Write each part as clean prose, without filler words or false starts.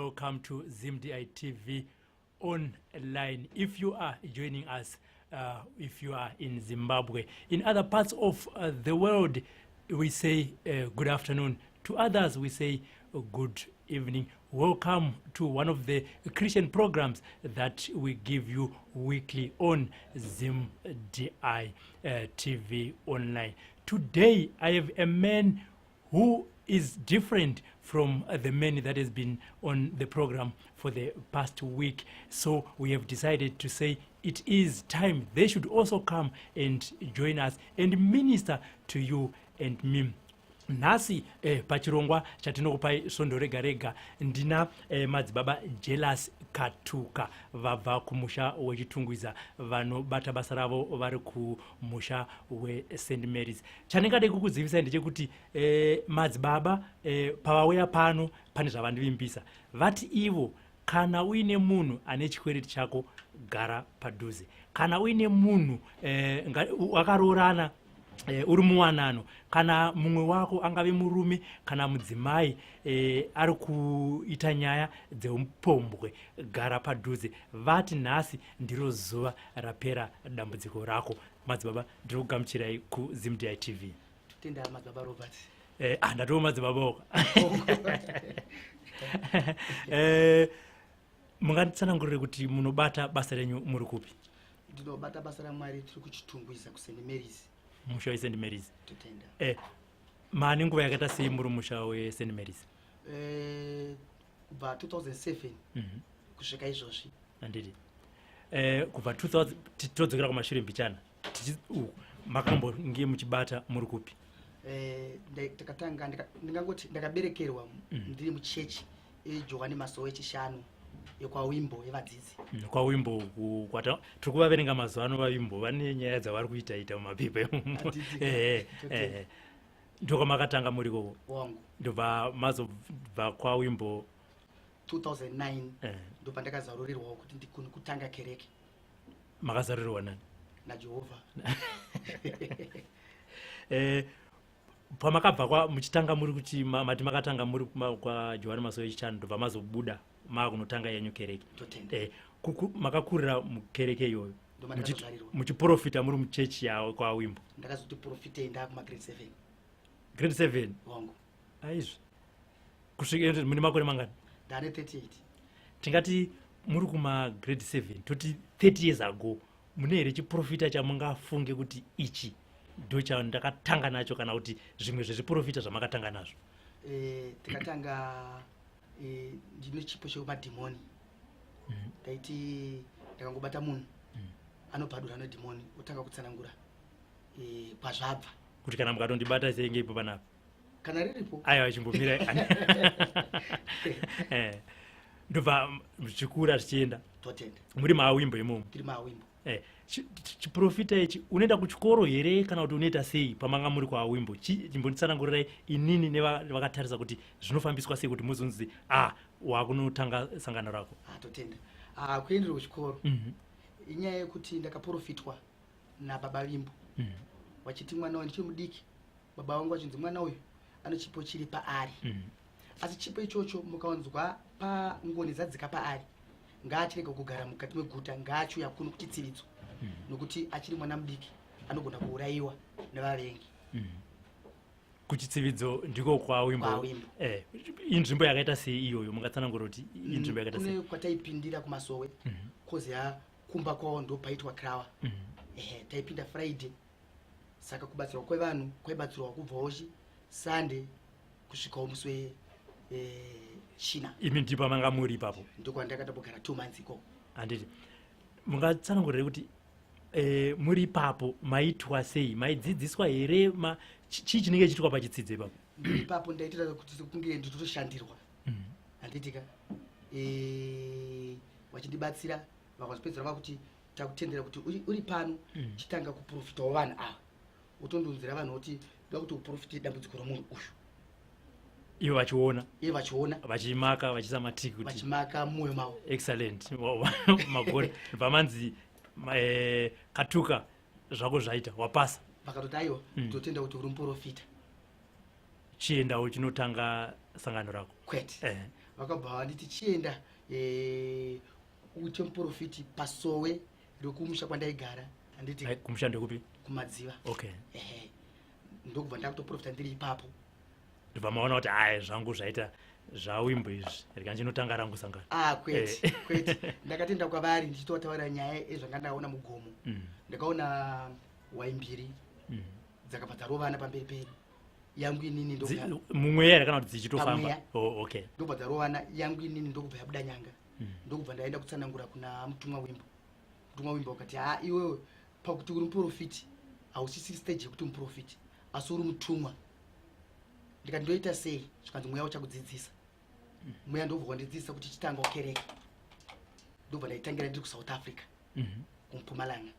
Welcome to ZimDI TV online. If you are joining us, if you are in Zimbabwe, in other parts of the world, we say good afternoon. To others, we say good evening. Welcome to one of the Christian programs that we give you weekly on ZimDI TV online. Today, I have a man who is different from the man that has been on the program for the past week. So we have decided to say it is time they should also come and join us and minister to you and me. Nhasi pachirongwa chatinokupai svondo rega rega ndina Madzibaba Jealous Katuka vabva kumusha weChitungwiza, vanobata basa ravo vari kumusha weSt Marys. Chandingade kukuzivisai ndechekuti madzibaba pavauya pano pane zvavandivimbisa. Vati ivo kana uine munhu ane chikwereti chako, gara padhuze. Kana uine munhu wakaroorana, uri muwanano, kana mumwe wako angave murume kana mudzimai ari kuita nyaya dzeupombwe, gara padhuze. Vati nhasi ndiro zuva rapera dambudziko rako. Madzibaba, ndiri kugamuchirai kuZimDI TV. Totenda, Madzibaba Robert. Ndatoo madzibaba oka. Munganditsanangurire kuti munobata basa renyu muri kupi? Ndinobata basa raMwari tiri kuChitungwiza, kuSt Marys. Musha weSt Marys. Totenda. Maane nguva yakaita sei muri musha weSt Marys? Kubva 2007 kusvika izvozvi. Handiti. Kubva 2000, todzokera kumashure mbichana. Makambonge muchibata muri kupi? Takatanga ndingangoti ndakaberekerwa ndiri muchechi eJohani Masowe Chishanu yekwaWimbo yevadzidzi. KwaWimbo kwata tiri kuvaverenga mazuva ano. VaWimbo vane nyaya dzavari kuita ita mumapepa imomo. Handiti. Ndokwamakatanga muri ikoko? Wangu. Ndobva mazobva kwaWimbo? 2009 ndopandakazarurirwawo kuti ndikone kutanga kereke. Makazarurirwa nani? NaJehovha. Pamakabva kwa muchitanga muri kuti mati makatanga muri kwaJohani Masowe Chishanu, ndobva mazobuda maakunotanga yenyu kereke. Totenda. Makakurira mukereke iyoyo? Ndomandakazvarirwa. Muchiprofita muri muchechi yawo kwaWimbo? Ndakazoti profitei ndakumagrade 7. Grade 7? Wangu. Aizvi, kusvika mune makore mangani? Ndane 38. Tingati muri kumagrade 7, toti 30 years ago, mune here chiprofita chamungafunge kuti ichi ndo chandakatanga nacho, kana kuti zvimwe zvezviprofita zvamakatanga nazvo? Takatanga ndine chipo chemadhimoni. Ndaiti ndakangobata munhu, anobhadura nedhimoni, otanga kutsanangura kwazvabva. Kuti kana mukatondibata senge ipo panapa? Kana riripo. Aiwa, chimbomira. Ndobva zvichikura zvichienda. Totenda. Muri maWimbo imomo? Tiri maWimbo. Chiprofita ichi unoenda kuchikoro here kana kuti unoita sei pamanga muri kwaWimbo? Chimbonditsanangurirai inini nevakatarisa kuti zvinofambiswa sei kuti muzonzi a wakunotanga sangano rako. Ah, totenda. Ah, kuendera kuchikoro inyaya yekuti ndakaprofitwa nababa Vimbo vachiti mwana uyu, ndichiri mudiki, baba vangu vachinzi mwana uyu ano chipo chiri paari, asi chipo ichocho mukaonzwa pangoni dzadzika paari, ngaachirega kugara mukati meguta, ngaachiuya kuno kuChitsividzo, nokuti achiri mwana mudiki anogona kuurayiwa nevavengi. KuChitsividzo ndiko kwaWimbo? KwaWimbo. Inzvimbo yakaita sei iyoyo? Mungatsanangura kuti inzvimbo yakaita sei? Kune kwataipindira kumasowe, koziya kumba kwavo ndo paitwa krawa. Ehe, taipinda Friday, saka kubatsirwa kwevanhu kwaibatsirwa kubvawo chi Sunday kusvikawo musi weChina. Imi ndipo pamanga muri ipapo? Ndokwandakatambogara 2 months ikoko. Handiti. Mungatsanangurire kuti muri ipapo maitwa sei? Maidzidziswa here? Chii chinenge chiitwa pachitsidzo ipapo? Ndiri ipapo ndaitira kuti kunge nditotoshandirwa, handitika? Vachindibatsira, vakazopedzera vakuti takutendera kuti uri pano, chitanga kuprofitawo vanhu ava, utondonzira vanhu kuti ndoda kuti uprofite dambudziko romunhu uyu. Ivo vachiona? Iye vachiona. Vachimaka, vachiisa matiki kuti vachimaka mumwoyo mavo. Excellent. Magore pamanzi Katuka, zvako zvaita, wapasa. Vakatoti aiwa, totenda kuti uri muprofita. Chiendawo chinotanga sangano rako. Kwete. Vakabva vanditi chienda uite muprofiti pasowe rekumusha kwandaigara, handiti? Kumusha ndekupi? Kumadziva. Okay. Ehe, ndokubva ndakutoprofita ndiri ipapo. Ndobva maona kuti ai, zvangu zvaita zvawimbo izvi, rega ndinotanga rangu sangano. Ah, kwete. Kwete, ndakatenda kwavari ndichitotaura nyaya ezvanga ndaona mugomo. Ndakaona waimbiri dzakabva dzarovana pamberi pedu, yangu inini Mumweya here kana kuti dzichitofamba? Pamweya. Oh, okay. Ndobva dzarovana, yangu inini ndokubva yabuda nyanga. Ndokubva ndaenda kutsanangura kuna mutumwa Wimbo. Mutumwa Wimbo wakati, "Ha, iwewe pakuti uri muprofiti hausisiri stage yekuti muprofiti, asi uri mutumwa." Ndikati, "Ndoita sei?" Zvikanzi, "Mweya uchakudzidzisa." Mweya ndobva wandidzidzisa kuti chitanga ukereke. Ndobva ndaitangira ndiri kuSouth Africa, kuMpumalanga.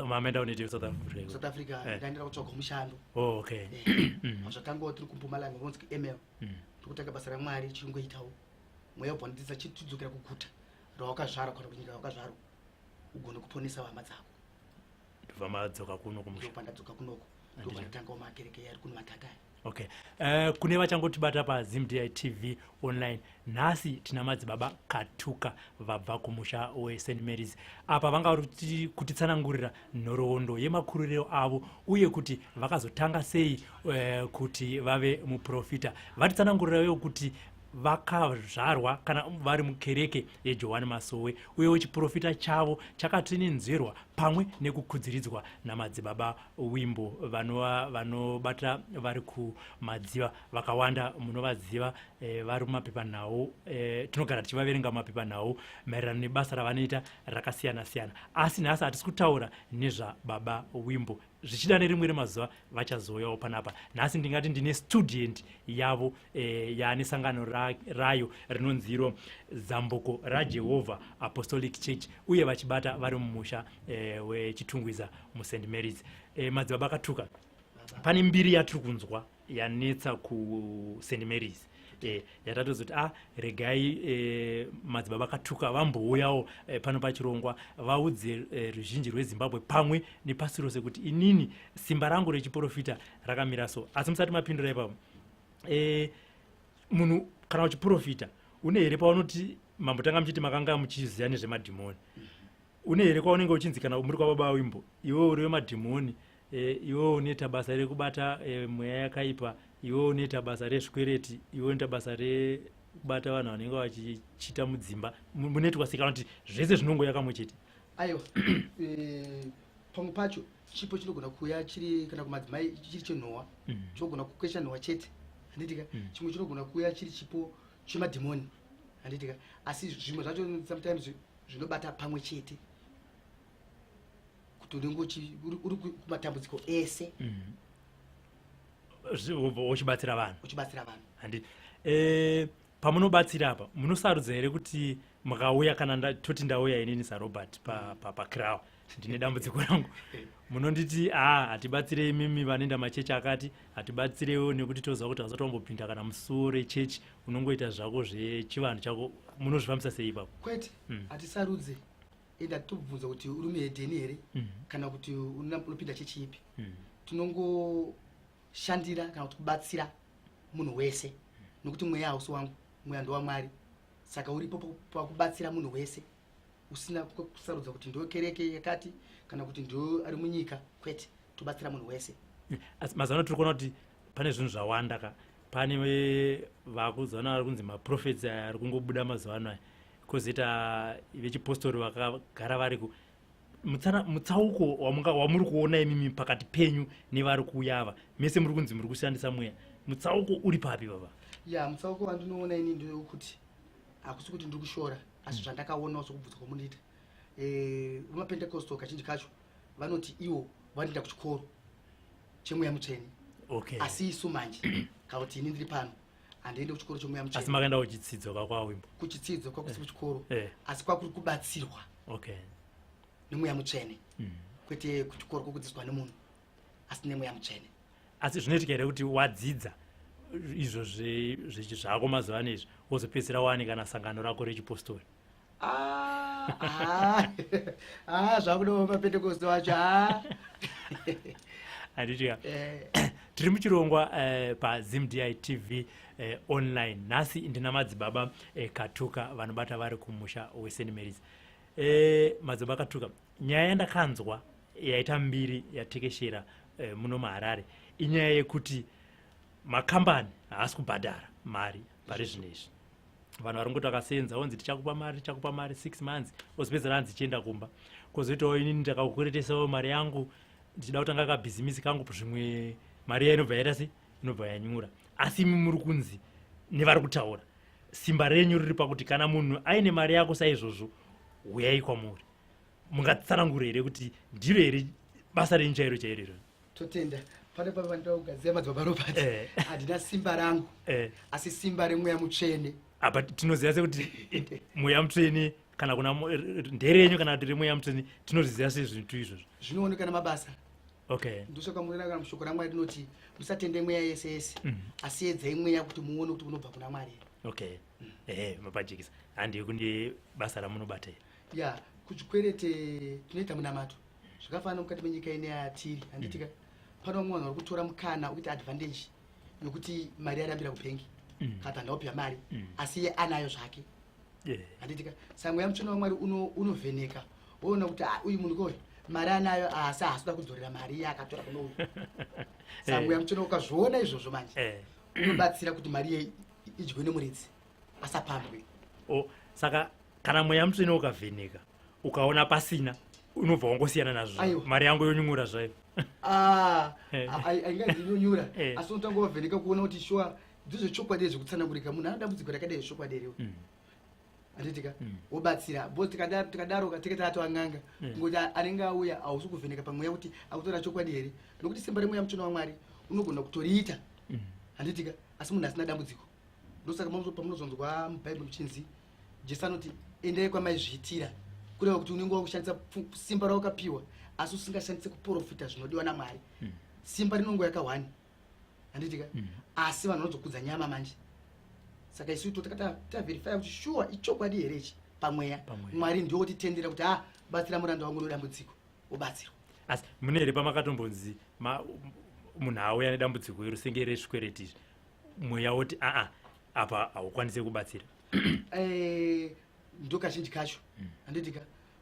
Maenda unoitei kuSouth Africa? South Africa ndaendera kutsvaga mushando. Oh, okay. Zvatangawo tiri kuMpumalanga, kunonzi kuML. Ndikutanga basa raMwari chingoitawo. Mweya ubva wandidzidzisa, chitidzokera kuguta rawakazvarwa kana kunyika rawakazvarwa, ugone kuponesa hama dzako. Ndobva madzoka kuno kumusha. Ndobva ndadzoka kunoko, ndobva ndatangawo makereke ari kuno matata aya. Okay, kune vachangotibata paZimdi TV Online, nhasi tina Madzibaba Katuka vabva kumusha weSt Marys. Apa vanga vari kutitsanangurira nhoroondo yemakuriro avo uye kuti vakazotanga sei kuti vave muprofita. Vatitsanangurirawo kuti vakazvarwa kana vari mukereke yeJohani Masowe, uyewo chiprofita chavo chakatsvininzirwa pamwe nekukudziridzwa naMadzibaba Wimbo vanova vanobata vari kuMadziva. Vakawanda munovaziva, vari mumapepanhau, tinogara tichivaverenga mumapepanhau maererano nebasa ravanoita rakasiyana siyana. Asi nhasi hatisi kutaura nezvababa Wimbo. Zvichida nerimwe remazuva vachazouyawo panapa. Nhasi ndingati ndine student yavo, yaane sangano rayo rinonziro Zambuko raJehovha Apostolic Church, uye vachibata vari mumusha weChitungwiza muSt Marys. Madzibaba Katuka, pane mbiri yatiri kunzwa yanetsa kuSt Marys, yatatozoti a ah, regai Madzibaba Katuka vambouyawo pano pachirongwa vaudze ruzhinji rweZimbabwe pamwe nepasi rose kuti inini simba rangu rechiprofita rakamira so. Asi musati mapindura ipapo, munhu kana uchiprofita, une here paunoti mambotanga muchiti makanga muchiziva nezvemadhimoni, une here kwaunenge uchinzi kana muri kwababa Wimbo, iwe uri wemadhimoni, iwe unoita basa rekubata mweya yakaipa, iwe unoita basa rezvikwereti, iwe unoita basa rekubata vanhu vanenge vachichita mudzimba? Munoitwa sei, kana kuti zvese zvinongoya kamwe chete? Aiwa, pamwe pacho chipo chinogona kuuya chiri kana kumadzimai chiri chenhowa. Chinogona kukwesha nhowa chete, handitika? Chimwe chinogona kuuya chiri chipo chemadhimoni, handitika? Asi zvimwe zvacho sometimes zvinobata pamwe chete, kuti unenge uri kumatambudziko ese. Uchibatsira vanhu. Uchibatsira vanhu. Handi pamunobatsira apa munosarudza here kuti mukauya, kana toti ndauya inini saRobert paCrown, ndine dambudziko rangu, munonditi a hatibatsire imimi vanoenda machechi akati, hatibatsirewo nekuti toziva kuti hausati wambopinda kana musuwo rechechi, unongoita zvako zvechivanhu chako? Munozvifambisa sei ipapo? Kwete. Hatisarudze, ende hatitobvunza kuti uri muhedheni here kana kuti unopinda chechi ipi. Tinongoshandira kana kuti kubatsira munhu wese, nokuti mweya hausi wangu, mweya ndowamwari. Saka uripo pakubatsira munhu wese usina kusarudza kuti ndo kereke yakati kana kuti ndo ari munyika. Kwete, tobatsira munhu wese. Asi mazuva ano tiri kuona kuti pane zvinhu zvawanda ka. Pane vakuzoona vari kunzi maprofets aya ari kungobuda mazuva ano aya, kwozoita vechipostori vakagara variko. Mutsauko wamuri kuona imimi pakati penyu nevari kuuya ava, mese muri kunzi muri kushandisa mweya, mutsauko uri papi, baba? Ya, mutsauko wandinoona ini ndewekuti hakusi kuti ndiri kushora, asi zvandakaonawo sokubvunza kwamunoita, vemapentecostal kazhinji kacho vanoti ivo vanoenda kuchikoro chemweya mutsvene. Asi isu manje, kana kuti ini ndiri pano, handiende kuchikoro chemweya Asi mutsvene. Makaenda kuchitsidzo kakwawimbo? Kuchitsidzo kwakusi kuchikoro, asi kwakuri kubatsirwa nemweya mutsvene, kwete kuchikoro kwokudzidziswa nemunhu, asi nemweya mutsvene. Asi zvinoitika here kuti wadzidza izvo zvako mazuva ano izvi, wozopedzisira wane kana sangano rako rechipostori? Ah, ah, ah, zvakudawo mapentekosti wacho, ah. Handitika? Eh. Tiri muchirongwa paZimDI TV online. Nhasi ndina madzibaba Katuka vanobata vari kumusha weSt Mary's. Madzibaba Katuka, nyaya yandakanzwa yaita mbiri yatekeshera muno muHarare inyaya yekuti makambani haasi kubhadhara mari pari zvino izvi. Vanhu vari kungoti vakasenza onzi tichakupa mari, tichakupa mari 6 months, ozopedzera hanzi chienda kumba. Kwozoitawo inini ndakakukweretesawo mari yangu ndichida kutanga kabhizimisi kangu, zvimwe mari iya inobva yaita sei, inobva yanyura. Asi imi muri kunzi nevari kutaura simba renyu riri pakuti kana munhu aine mari yako saizvozvo, huyai kwamuri. Mungatsanangura here kuti ndiro here basa renyu chairo chairo iro? Totenda. Pane papa pandinoda kugadzira, madzibaba Robert. Handina simba rangu, asi simba remweya mutsvene. Apa tinoziva sekuti mweya mutsvene kana kuna nderenyu kana kuti remweya mutsvene, tinozviziva sezvinhu izvozvo? Zvinooneka namabasa. Ndosaka munoona kana mushoko raMwari rinoti musatende mweya yese yese, asi edzai mweya kuti muone kuti unobva kuna Mwari. Okay, ehe, mapajekisa. Handi kune basa ramunobata here? Ya, kuzvikwerete tinoita munamato. Zvakafanana mukati menyika ine yatiri, handitika? Pane vamwe vanhu vari kutora mukana ukuita advantage yokuti mari yarambira kubhengi, kana kuti handaupiwa mari, asi iye anayo zvake, handitika? Saka mweya mutsvene waMwari unovheneka woona kuti, ah, uyu munhu koyu mari anayo, asi haasi kuda kudzorera mari iye akatora kuno uyu. Saka mweya mutsvene ukazviona izvozvo manje, unobatsira kuti mari iye idyiwe nemuridzi, asapambwe. Oh, saka kana mweya mutsvene ukavheneka ukaona pasina, unobva wangosiyana nazvo? Aiwa. Mari yangu yonyungura zvayo? Ah, aingazi inonyura, asi unotanga wavheneka kuona kuti shuwa ndizvo chokwadi zvekutsanangurika, munhu ana dambudziko rakadai zvechokwadi here, handitika? Wobatsira, because tikadaro tike tatova n'anga. Ngokuti anenge auya hausi kuvheneka pamweya kuti akutora chokwadi here, nokuti simba remweya mutsvene waMwari unogona kutoriita, handitika, asi munhu asina dambudziko. Ndosaka pamunozonzwa mubhaibheri muchinzi Jesu anoti endai kwamaizviitira, kureva kuti unenge wakushandisa simba rawakapiwa, asi usingashandise kuprofita zvinodiwa naMwari. Simba rinongo yakahwani, handitika? Asi vanhu vanozokudza nyama manje. Saka isu taverifya kuti shuwa ichokwadi here ichi pamweya. Pamweya. Mwari ndiwo kutitendera kuti a batsira muranda wangu nedambudziko, wobatsirwa. Asi mune here pamakatombonzi munhu auya nedambudziko iro senge rezvikwereti izvi, mweya woti aa, apa haukwanisi kubatsira? Ndo kazhinji kacho, handitika?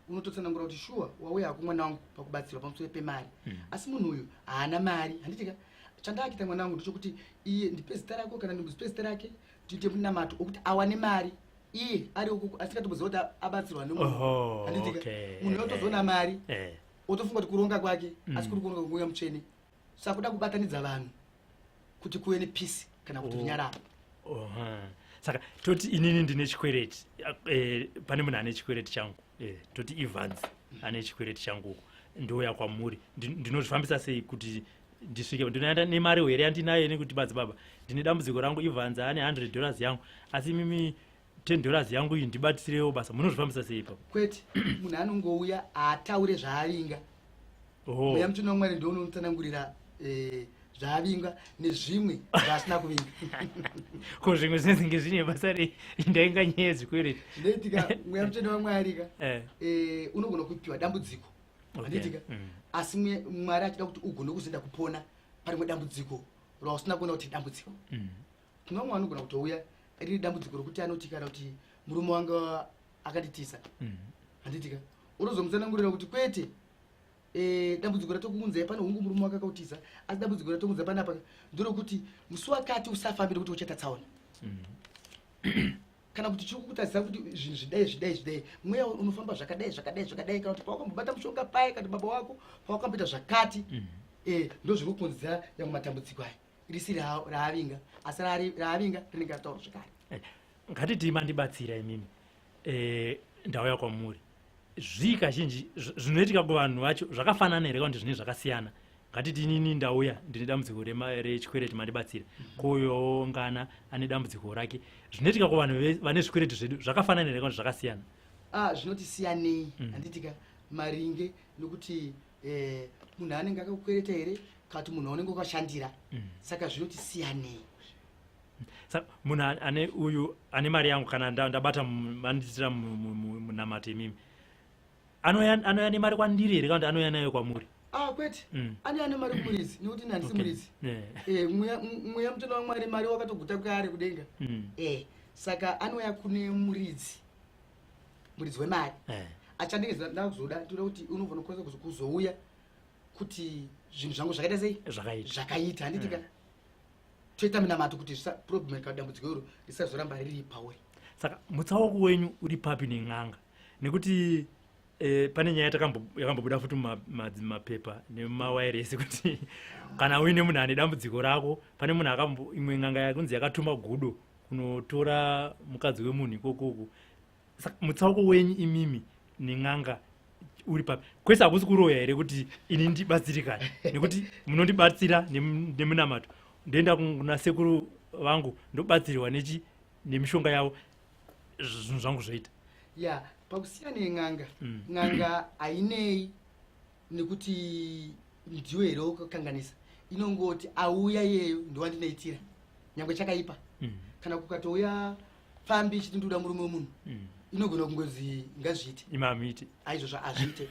Unototsanangura kuti shuwa wauya hako mwana wangu pakubatsirwa pamusoro pemari, asi munhu uyu haana mari, handitika? Chandaakita mwana wangu ndechokuti iye ndipe zita rako kana ndipe zita rake, tiite munamato okuti awane mari iye ari uku asingatomboziva kuti abatsirwa nemunhu, handitika? Munhu otozoona mari, otofunga kuti kuronga kwake, asi kuri kuronga kwemweya mutsvene. Saka kuda kubatanidza vanhu kuti kuve nepeace kana kuti runyararo. Oha. Saka toti inini ndine chikwereti, pane munhu ane chikwereti changu, toti Evans ane chikwereti changu uko, ndouya kwamuri. Ndinozvifambisa sei kuti ndisvike? Ndinoenda nemari here yandinayo nekuti madzibaba, ndine dambudziko rangu, Evans ane $100 yangu, asi mimi $10 yangu iyi ndibatirewo basa. Munozvifambisa sei ipapo? Kwete, munhu anongouya haataure zvaavinga. Mweya mutsvene waMwari ndo unotsanangurira zvaavinga nezvimwe zvaasina kuvinga. Ko zvimwe zvinenge zvine basa rei? Ndainga nyaya yezvikwereti. Zvinoitika, mweya mutsvene waMwari ka unogona kupiwa dambudziko, handitika? Asi Mwari achida kuti ugone kuzoenda kupona parimwe dambudziko rausina kuona kuti dambudziko. Kune vamwe vanogona kutouya riri dambudziko rokuti anoti kana kuti murume wanga akanditisa, handitika? Unozomutsanangurira kuti kwete, dambudziko ratokuunzai pano, hungu murume wake akautiza, asi dambudziko ratokuunza panapa nderokuti musi wakati usafambi nekuti uchaita tsaona, kana kuti chiri kukutadzisa kuti zvinhu zvidai zvidai zvidai, mweya unofamba zvakadai zvakadai zvakadai, kana kuti pawakambobata mushonga paye, kana kuti baba wako pawakamboita zvakati, ndo zviri kukonzera nyangwe matambudziko aya risiri raavinga, asi raavinga rinenge rataura zvekare. Ngatiti mandibatsira imimi, ndauya kwamuri. Zvii kazhinji zvinoitika kuvanhu vacho? Zvakafanana here kana kuti zvinenge zvakasiyana? Ngatiti inini ndauya ndine dambudziko rechikwereti, mandibatsira. Kouyawo ngana ane dambudziko rake. Zvinoitika kuvanhu vane zvikwereti zvedu zvakafanana here kana kuti zvakasiyana? Ah, zvinoti siyanei, handitika, maringe nokuti munhu anenge akakukwereta here kana kuti munhu aunenge wakashandira. Saka zvinoti siyanei. Saka munhu ane uyu ane mari yangu, kana ndabata mandiitira munamato imimi, anouya nemari kwandiri here kana kuti anouya nayo kwamuri? Ah, kwete. Ane mari kumuridzi, nekuti ini handisi muridzi. Eh, mweya mutsvene waMwari, mari wakatoguta kare kudenga. Saka anouya kune muridzi, muridzi wemari. Achandenge ndakuzoda, ndinoda kuti unofanira kukwanisa kuzouya kuti zvinhu zvangu zvakaita sei. Zvakaita. Zvakaita, handiti ka? Toita minamato kuti problem kana dambudziko iro risazoramba riri pauri. Saka mutsauko wenyu uri papi nen'anga? Nekuti pane nyaya yakambobuda futi mumapepa nemawairesi kuti kana uine munhu ane dambudziko rako, pane munhu akambo, imwe n'anga yakunzi yakatuma gudo kunotora mukadzi wemunhu ikokoko. Saka mutsauko wenyu imimi nen'anga uri papi? Kwese hakusi kuroya here kuti ini ndibatsirikane? Nekuti munondibatsira nemunamato, ndoenda kuna sekuru vangu, ndobatsirwa nechi nemishonga yavo, zvinhu zvangu zvoita. Ya, pakusiyana nen'anga, n'anga hainei nekuti ndiwe here wakakanganisa. Inongoti auya iyeyo ndowandinoitira, nyangwe chakaipa. Kana kukatouya pfambi ichiti ndikuda murume wemunhu, inogona kungozi ngazviite. Imamiti. Aizvozvo hazviite,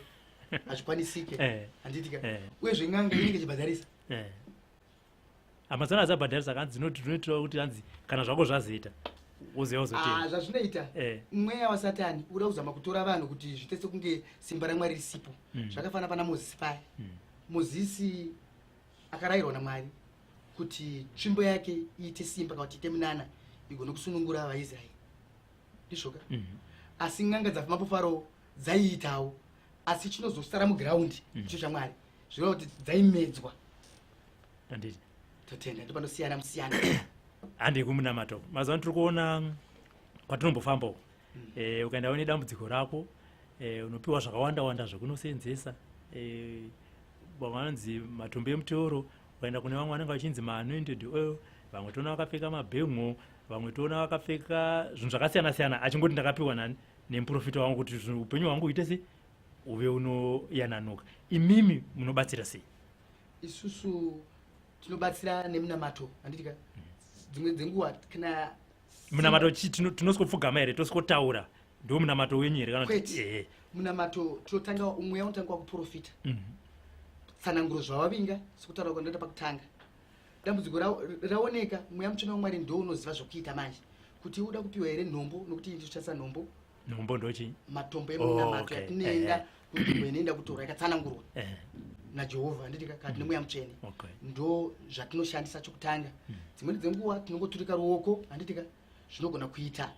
hazvikwanisike. Handiti ka? Uyezve n'anga inenge ichibhadharisa. Amazana adzabhadharisa, kanzi dzinoitira kuti hanzi kana zvako zvazoita, woziva Ah, uzotenda. Zvazvinoita, mweya waSatani uda kuzama kutora vanhu kuti zviite sekunge simba raMwari risipo. Zvakafanana pana Mozisi paya. Mozisi akarayirwa naMwari kuti tsvimbo yake iite simba, kana kuti iite minana, igone kusunungura vaIsraeri, ndizvoka? Asi n'anga dzafamba Farao dzaiitawo, asi chinozosara mugiraundi icho chaMwari, zvireva kuti dzaimedzwa. Handiti? Totenda, ndopanosiyana musiyana. Handi kumunamato. Mazuva ano tiri kuona kwatinombofamba uko, ukaenda une dambudziko rako, unopiwa zvakawanda wanda zvekunosenzesa. Vamwe vanonzi matombo emuteuro, ukaenda kune vamwe vanenge vachinzi maanointed oil, vamwe toona vakapfeka mabhengo, vamwe toona vakapfeka zvinhu zvakasiyana siyana, achingoti ndakapiwa nani nemuprofita wangu kuti zvinhu upenyu hwangu uite sei, uve unoyananuka. Imimi munobatsira sei? Isusu tinobatsira nemunamato, handiti ka? Dzimwe dzenguva kana Munamato chi? Tinoswopfugama here, toswotaura, ndo munamato wenyu here, kana kuti? Kwete. Munamato tinotanga, mweya unotanga wakuprofita tsananguro zvavavinga. Sekutaura kwandaita pakutanga, dambudziko raoneka, mweya mutsvene waMwari ndo unoziva zvokuita manje, kuti uda kupiwa here nhombo, nokuti ndoshandisa nhombo. Nhombo ndochi? Matombo emunamato yatinoenda kunzvimbo inoenda kutorwa yakatsanangurwa naJehovha, handiti ka? Kana nemweya mutsvene. Ndo zvatinoshandisa chokutanga. Dzimweni dzenguva tinongoturika ruoko, handiti ka? Zvinogona kuita.